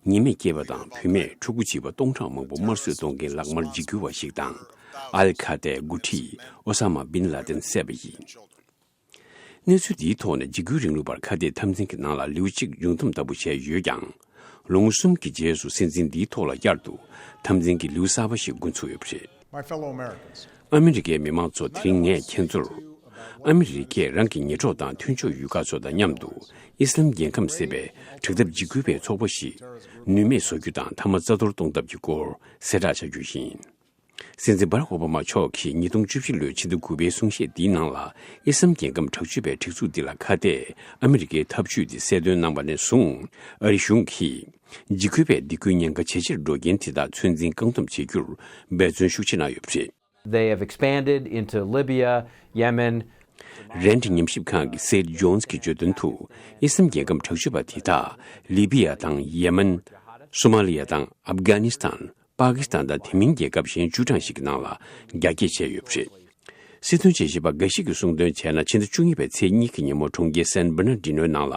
ཉི་མས་སྐྱེས་པ་དང་བུད་མེད་ཕྲུ་གུ་བྱིས་པ་སྟོང་ཕྲག་མང་པོ་དམར་གསོད་གཏོང་མཁན་ལག་དམར་འཇིགས་སྐུལ་བ་ཞིག་དང་། ཨལ་ཁ་ཏའི་འགོ་ཁྲིད་ཨོ་ས་མ་བིན་ལ་ཏན་བསད་པ་ཡིན། གནས་ཚུལ་འདིའི་ཐོག་ནས་འཇིགས་སྐུལ་རིང་ལུགས་པར་ཁ་གཏད་འཐབ་འཛིང་གི་ནང་ལ་ལེའུ་གཅིག་མཇུག་བསྡོམས་ལྟ་བུ་བྱས་ཡོད་ཀྱང་། ལོ་ངོ་གསུམ་གྱི་རྗེས་སུ་སྲིད་འཛིན་འདིའི་ཐོག་ལ་བསྐྱར་དུ་འཐབ་འཛིང་གི་ལེའུ་གསར་པ་ཞིག་འགོ་ཚུགས་ཡོད་པ་རེད། My fellow Americans. ཨ་མི་རི་ཀའི་མི་མང་ཚོ། དེ་རིང་ངས་ཁྱེད་ཚོར། ཨ་མི་རི་ཀས་རང་གི་ཉེ་གྲོགས་དང་མཐུན་ཕྱོགས་ཡུལ་ཁག་ཚོ་དང་མཉམ་དུ་ཨི་སི་ལམ་རྒྱལ་ཁམས་ཟེར་བའི་དྲག་འཐབ་འཇིགས་སྐུལ་བའི་ཚོགས་པ་ཞིག་ནུས་མེད་བཟོ་རྒྱུ་དང་མཐའ་མ་རྩ་གཏོར་གཏོང་ཐབས་ཀྱི་སྐོར་གསལ་བསྒྲགས་བྱ་རྒྱུ་ཡིན། སྲིད་འཛིན་བྷ་རག་ཨོ་བྷ་མ་མཆོག་གིས་ཉིས་སྟོང་བཅུ་བཞི་ལོའི་ཕྱི་ཟླ་དགུ་པའི་གསུང་བཤད་འདིའི་ནང་ལ། ཨི་སི་ལམ་རྒྱལ་ཁམས་དྲག་སྤྱོད་པའི་སྒྲིག་འཛུགས་འདི་ལ་ཁ་གཏད་ཨ་མི་རི་ཀའི་ཐབས་ཇུས་འདི་གསལ་སྟོན་གནང་བ་ནས་བཟུང་། ཨ་རི་གཞུང་གིས་འཇིགས་སྐུལ་བའི་སྡིགས་སྐུལ་ཉེན་ཁ་ཇེ་ཆེར་འགྲོ་རྐྱེན་དེ་དག་ཚོད་འཛིན་བཀག་སྡོམ་བྱེད་རྒྱུར་འབད་བརྩོན་ཤུགས་ཆེ་གནང་ཡོད་པ་རེད། They have expanded into Libya, Yemen. རན་ཌི་ཉམས་ཞིབ་ཁང་གི་སེར་ཇོན་སི་གིས་བརྗོད་དོན་དུ། ཨི་སི་ལམ་རྒྱལ་ཁམས་དྲག་སྤྱོད་པ་དེ་དག་ལི་བི་ཡ་དང་ཡེ་མན། སོ་མ་ལི་ཡ་དང་ཨབ་གྷ་ནི་སི་ཐན། པ་ཀི་སི་ཐན་དང་དེ་མིན་རྒྱལ་ཁབ་གཞན་བཅུ་གྲངས་ཤིག་གི་ནང་ལ་རྒྱ་སྐྱེད་བྱས་ཡོད་པ་རེད། སྲིད་དོན་དཔྱད་ཞིབ་པ་འགའ་ཞིག་གིས་གསུངས་དོན་བྱས་ན། ཕྱི་ཟླ་བཅུ་གཉིས་པའི་ཚེས་གཉིས་ཀྱི་ཉིན་མོ་གྲོང་ཁྱེར་སན་བྷར་ནར་ཌི་ནོའི་ནང་ལ་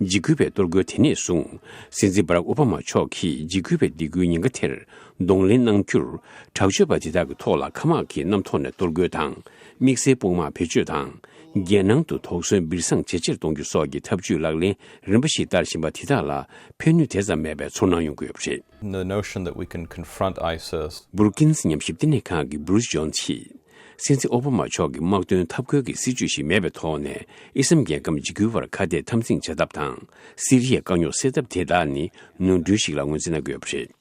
འཇིགས་སྐུལ་བའི་གཏོར་རྒོལ་དེ་ནས་བཟུང་། སྲིད་འཛིན་བྷ་རག་ཨོ་བྷ་མ་མཆོག་གིས་འཇིགས་སྐུལ་བའི་སྡིགས་སྐུལ་ཉེན་ཁ་དེར་གདོང་ལེན་གནང་རྒྱུར། དྲག་སྤྱོད་པ་དེ་དག་གི་ཐོག་ལ་མཁའ་དམག་གི་གནམ་ཐོག་ནས་གཏོར་རྒོལ་དང་། དམིགས་བསལ་དཔུང་དམག་བེད་སྤྱོད་དང་། རྒྱལ་ནང་དུ་དོགས་ཟོན་འབུད་གསང་ཇེ་ཆེར་གཏོང་རྒྱུ་སོགས་ཀྱི་ཐབས་ཇུས་ལག་ལེན་རིམ་པ་ཞིག་བསྟར་བཞིན་པ་དེ་དག་ལ་ཕན་ནུས་དེ་ཙམ་མེད་པའི་ཚོར་སྣང་ཡོང་གི་ཡོད་པ་རེད། The notion that we can confront ISIS. བུར་ཀིན་སི་ཉམས་ཞིབ་བསྟི་གནས་ཁང་གི་བུ་རུས་ཇོན་སི་ཡིས། སྲིད་འཛིན་ཨོ་བྷ་མ་མཆོག་གི་དམག་དོན་འཐབ་རྒོལ་གྱི་སྲིད་ཇུས་ཤིག་མེད་པའི་ཐོག་ནས། ཨི་སི་ལམ་རྒྱལ་ཁམས་འཇིགས་སྐུལ་བར་ཁ་གཏད་འཐབ་འཛིང་བྱ་ཐབས་དང་། སི་རི་ཡའི་དཀའ་རྙོག་སེལ་ཐབས་དེ་དག་ནི་ནོར་འཁྲུལ་ཞིག་ལ་ངོས་འཛིན་གནང་གི་ཡོད་པ་རེད།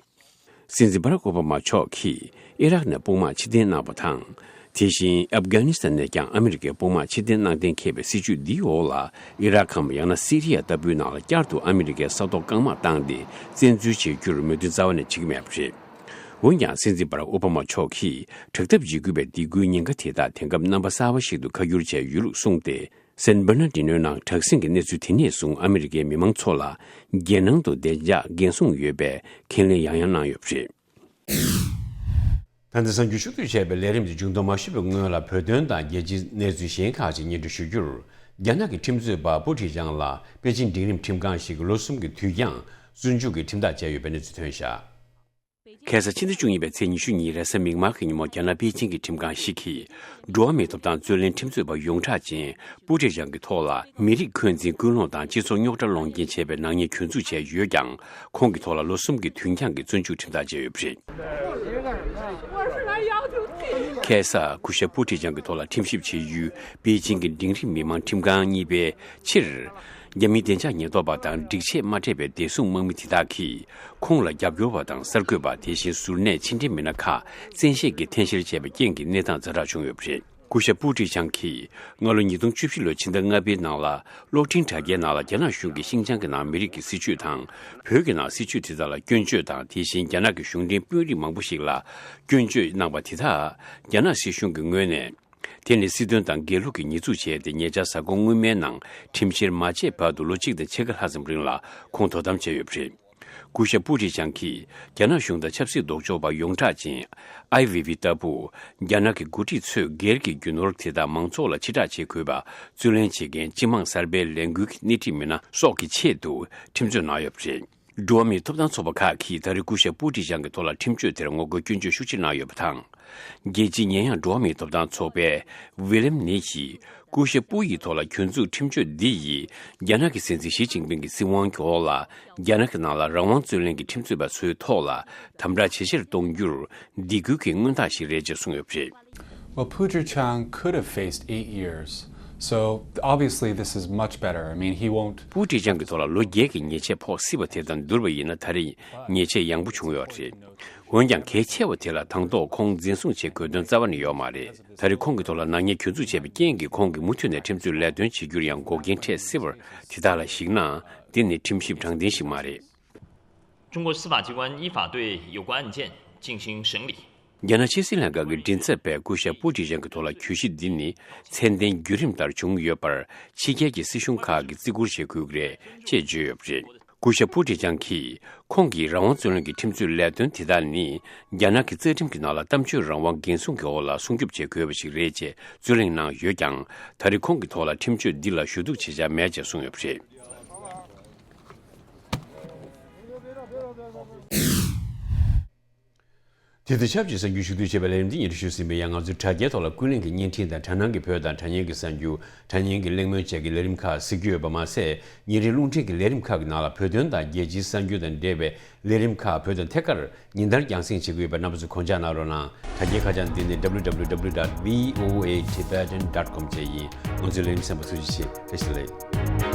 སྲིད་འཛིན་བྷ་རག་ཨོ་བྷ་མ་མཆོག་གིས་ཨི་རག་ནས་དཔུང་དམག་ཕྱིར་འཐེན་གནང་བ་དང་། དེ་བཞིན་ཨབ་གྷ་ནི་སི་ཐན་ནས་ཀྱང་ཨ་མི་རི་ཀའི་དཔུང་དམག་ཕྱིར་འཐེན་གནང་གཏན་འཁེལ་བའི་སྲིད་ཇུས་འདིའི་འོག་ལ། ཨི་རག་གམ་ཡང་ན་སི་རི་ཡ་ལྟ་བུའི་ནང་ལ་བསྐྱར་དུ་ཨ་མི་རི་ཀའི་ས་ཐོག་རྐང་དམག་བཏང་སྟེ་བཙན་འཛུལ་བྱེད་རྒྱུར་མོས་མཐུན་རྩ་བ་ནས་བྱེད་ཀྱི་མེད་པ་རེད། འོན་ཀྱང་། སྲིད་འཛིན་བྷ་རག་ཨོ་བྷ་མ་མཆོག་གིས་དྲག་འཐབ་འཇིགས་སྐུལ་བའི་སྡིགས་སྐུལ་ཉེན་ཁ་དེ་དག་དེང་སྐབས་རྣམ་པ་གསར་པ་ཞིག་ཏུ་ཁ་བསྒྱུར་བྱས་ཡོད་ལུགས་གསུངས་ཏེ། སན་བྷར་ནར་ཌི་ནོའི་ནང་དྲག་ཟིང་གི་གནས་ཚུལ་དེ་ནས་བཟུང་ཨ་མི་རི་ཀའི་མི་མང་ཚོ་ལ་རྒྱལ་ནང་དུ་བདེ་འཇགས་འགན་སྲུང་ཡོད་པའི་ཁས་ལེན་ཡང་ཡང་གནང་ཡོད་པ་རེད། ད་ལྟ་གསར་འགྱུར་ཕྱོགས་བསྡུས་བྱས་པའི་ལས་རིམ་དེ་མཇུག་བསྡོམས་མ་ཞུས་པའི་སྔོན་ལ། བོད་དོན་དང་རྒྱལ་སྤྱིའི་གནས་ཚུལ་གཞན་ཁག་ཅིག་སྙན་སྒྲོན་ཞུ་རྒྱུར། རྒྱ་ནག་གི་ཁྲིམས་རྩོད་པ་པུ་ཁྲི་ཅང་ལ་པེ་ཅིན་འབྲིང་རིམ་ཁྲིམས་ཁང་ཞིག་གིས་ལོ་གསུམ་གྱི་དུས་འགྱངས་བཙོན་འཇུག་གི་ཁྲིམས་ཐག་བཅད་ཡོད་པའི་གནས་ཚུལ་ཐོན་བཞག་ཁ་སང་ཕྱི་ཟླ་བཅུ་གཉིས་པའི་ཚེས་ཉི་ཤུ་ཉིན་རེས་གཟའ་མིག་དམར་གྱི་ཉིན་མོ། རྒྱ་ནག་པེ་ཅིང་གི་ཁྲིམས་ཁང་ཞིག་གིས་འགྲོ་བ་མིའི་ཐོབ་ཐང་རྩོད་ལེན་ཁྲིམས་རྩོད་པ་ཡོངས་གྲགས་ཅན་པུ་ཁྲི་ཅང་གི་ཐོག་ལ་མི་རིགས་འཁོན་འཛིན་སྐུལ་སློང་དང་སྤྱི་ཚོགས་རྙོག་དྲ་སློང་རྐྱེན་བྱས་པའི་ནག་ཉེས་གྱོད་འཛུགས་བྱས་ཡོད་ཀྱང་། ཁོང་གི་ཐོག་ལ་ལོ་གསུམ་གྱི་དུས་འགྱངས་ཀྱི་བཙོན་འཇུག་ཁྲིམས་ཐག་བཅད་ཡོད་པ་རེད། ཁ་སང་སྐུ་ཞབས་པུ་ཁྲི་ཅང་གི་ཐོག་ལ་ཁྲིམས་ཞིབ་བྱེད་ཡུལ་པེ་ཅིང་གི་འབྲིང་རིམ་མི་དམངས་ཁྲིམས་ཁང་གཉིས་པའི་ཕྱིར། རྒྱ་མིའི་བདེ་འཇགས་ཉེན་རྟོག་པ་དང་སྒྲིག་ཆས་མ་འདྲེས་པའི་བདེ་སྲུང་དམག་མི་དེ་དག་གིས་ཁོང་ལ་རྒྱབ་སྐྱོར་བ་དང་གསར་འགོད་པ། དེ་བཞིན་གཟུར་གནས་ཕྱི་འབྲེལ་མི་སྣ་ཁག་བཙན་ཤེད་ཀྱིས་འཐེན་འཁྱེར་བྱས་པའི་རྐྱེན་གྱིས་གནས་སྟངས་ཛ་དྲག་བྱུང་ཡོད་པ་རེད། སྐུ་ཞབས་པུ་ཁྲི་ཅང་གིས་སྔ་ལོ་ཉིས་སྟོང་བཅུ་བཞི་ལོའི་ཕྱི་ཟླ་ལྔ་པའི་ནང་ལ། གློག་འཕྲིན་དྲ་རྒྱའི་ནང་ལ་རྒྱ་ནག་གཞུང་གིས་ཤིན་ཅང་གི་ནང་མི་རིགས་ཀྱི་སྲིད་བྱུས་དང་། བོད་ཀྱི་ནང་སྲིད་བྱུས་དེ་དག་ལ་སྐྱོན་བརྗོད་དང་། དེ་བཞིན་རྒྱ་ནག་གི་གཞུང་འབྲེལ་དཔོན་རིགས་མང་པོ་ཞིག་ལ་སྐྱོན་བརྗོད་གནང་པ་དེ་དག་རྒྱ་ནག་སྲིད་གཞུང་གི་ངོས་ནས། དེ་ནི་སྲིད་དོན་དང་འགལ་ལུགས་ཀྱི་ཉེས་འཛུགས་བྱས་ཏེ། ཉེ་ཆར་གཟའ་འཁོར་སྔོན་མའི་ནང་ཁྲིམས་བཤེར་མ་བྱས་བར་དུ་ལོ་གཅིག་དང་ཕྱེད་ཀ་ལྷག་ཙམ་རིང་ལ་ཁོང་དོ་དམ་བྱས་ཡོད་པ་རེད། སྐུ་ཞབས་པུ་ཁྲི་ཅང་གིས་རྒྱ་ནག་གཞུང་དང་ཆབ་སྲིད་ལྡོག་ཕྱོགས་པ་ཡོངས་གྲགས་ཅན་ཨའི་ཝེ་ཝེ་ལྟ་བུ། རྒྱ་ནག་གི་འགོ་ཁྲིད་ཚོས་སྒེར་གྱི་རྒྱུ་ནོར་དེ་དག་མང་ཚོགས་ལ་ཕྱིར་བསྒྲགས་བྱེད་དགོས་པ། རྩོད་ལེན་བྱེད་མཁན་སྤྱི་དམངས་གསར་པའི་ལས་འགུལ་གྱི་སྣེ་ཁྲིད་མི་སྣ་སོགས་ཀྱི་ཆེད་དུ་ཁྲིམས་རྩོད་གནང་ཡོད་པ་རེད། འགྲོ་བ་མིའི་ཐོབ་ཐང་ཚོགས་པ་ཁག་གིས་ད་རེས་སྐུ་ཞབས་པུ་ཁྲི་ཅང་གི་ཐོག་ལ་ཁྲིམས་གཅོད་དེར་ངོ་རྒོལ་སྐྱོན་བརྗོད་ཤུགས་ཆེར་གནང་ཡོད་པ་དང་། རྒྱལ་སྤྱིའི་ཉེས་ཡངས་འགྲོ་བ་མིའི་ཐོབ་ཐང་ཚོགས་པའི་ཝི་ལེམ་ནེ་ཡིས། སྐུ་ཞབས་པུ་ཡི་ཐོག་ལ་གྱོད་འཛུགས་ཁྲིམས་གཅོད་འདི་ཡིས། རྒྱ་ནག་གི་སྲིད་འཛིན་ཞི་ཅིན་ཕིང་གི་སྲིད་དབང་གི་འོག་ལ། རྒྱ་ནག་གི་ནང་ལ་རང་དབང་རྩོད་ལེན་གྱི་ཁྲིམས་རྩོད་པ་ཚོའི་ཐོག་ལ་དམ་དྲག་ཇེ་ཆེར་གཏོང་རྒྱུར་སྡིགས་སྐུལ་གྱི་མངོན་རྟགས་ཤིག་རེད་ཅེས་གསུངས་ཡོད་པ་རེད། Well, Pu Zhiqiang could have faced eight years, so obviously this is much better. I mean, he won't. པུ་ཁྲི་ཅང་གི་ཐོག་ལ་ལོ་བརྒྱད་ཀྱི་ཉེས་ཆད་ཕོག་སྲིད་པ་དེ་དང་བསྡུར་བ་ཡིན་ན། ད་རེས་ཉེས་ཆད་ཡང་པོ་བྱུང་ཡོད་རེད། འོན་ཀྱང་། གལ་ཆེ་བ་དེ་ལ་དང་ཐོག་ཁོང་འཛིན་བཟུང་བྱེད་དགོས་དོན་རྩ་བ་ནས་ཡོད་མ་རེད། ད་རེས་ཁོང་གི་ཐོག་ལ་ནག་ཉེས་གྱོད་འཛུགས་བྱས་པའི་རྐྱེན་གྱིས། ཁོང་གིས་མུ་མཐུད་ནས་ཁྲིམས་རྩོད་ལས་དོན་བྱེད་རྒྱུར་ཡང་འགོག་རྐྱེན་འཕྲད་སྲིད་པ། དེ་དག་ལ་གཞིགས་ན། འདི་ནི་ཁྲིམས་ཞིབ་དྲང་བདེན་ཞིག་མ་རེད། 中国司法机关依法对有关案件进行审理。རྒྱ་ནག་ཕྱི་སྲིད་ལྷན་ཁང་གི་མགྲིན་ཚབ་པས་སྐུ་ཞབས་པུ་ཏི་ཅང་གི་ཐོག་ལ་གྱོད་གཞི་འདི་ནི་ཚད་ལྡན་བརྒྱུད་རིམ་ལྟར་བྱུང་ཡོད་པར་ཕྱི་རྒྱལ་གྱི་སྲིད་གཞུང་ཁག་གིས་བརྩི་བཀུར་བྱེད་དགོས་ཀྱི་རེད་ཅེས་བརྗོད་ཡོད་པ་རེད། སྐུ་ཞབས་པུ་ཏི་ཅང་གིས་ཁོང་གིས་རང་དབང་རྩོད་ལེན་གྱི་ཁྲིམས་རྩོད་ལས་དོན་དེ་དག་ནི་རྒྱ་ནག་གི་རྩ་ཁྲིམས་ཀྱི་ནང་ལ་གཏམ་བརྗོད་རང་དབང་འགན་སྲུང་གི་འོག་ལ་སྲུང་སྐྱོབ་བྱེད་དགོས་པ་ཞིག་རེད་ཅེས་རྩོད་གླེང་གནང་ཡོད་ཀྱང་ད་རེས་ཁོང་གི་ཐོག་ལ་ཁྲིམས་གཅོད་འདི་ལ་ཞུ་གཏུག་བྱེད་འཆར་མེད་ཅེས་གསུངས་ཡོད་པ་རེད། དེ་དང་ཆབས་ཅིག་གསར་འགྱུར་ཞུ་གཏུག་བྱེད་པའི་ལས་རིམ་འདི་སྙན་སྒྲོན་ཞུས་ཟིན་པའི་ཡང་ང་ཚོའི་དྲ་རྒྱའི་ཐོག་ལ་ཀུན་གླེང་གི་བརྙན་འཕྲིན་དང་དྲ་སྣང་གི་བོད་དང་དྲ་བརྙན་གྱི་གསར་འགྱུར། དྲ་བརྙན་གྱི་གླེང་མོལ་བཅས་ཀྱི་ལས་རིམ་ཁག་གཟིགས་རྒྱུ་ཡོད་པ་མ་ཟད། ཉིན་རེའི་རླུང་འཕྲིན་གྱི་ལས་རིམ་ཁག་གི་ནང་ལ་བོད་དོན་དང་རྒྱལ་སྤྱིའི་གསར་འགྱུར་དང་འབྲེལ་བའི་ལས་རིམ་ཁག་བོད་དོན་ཐད་ཀར་ཉིན་ལྟར་རྒྱང་སྲིང་བྱེད་ཀྱི་ཡོད་པས་རྣམ་པ་ཚོས་གོ་བརྡ་གནང་རོགས་གནང་། དྲ་རྒྱའི་ཁ་བྱང་འདི་ནི་W W W dot V O A Tibetan dot com བཅས་ཡིན། ང་ཚོའི་ལས་རིམ་གསན་པར་ཐུགས་རྗེ་ཆེ། བཀྲ་ཤིས་བདེ་ལེགས།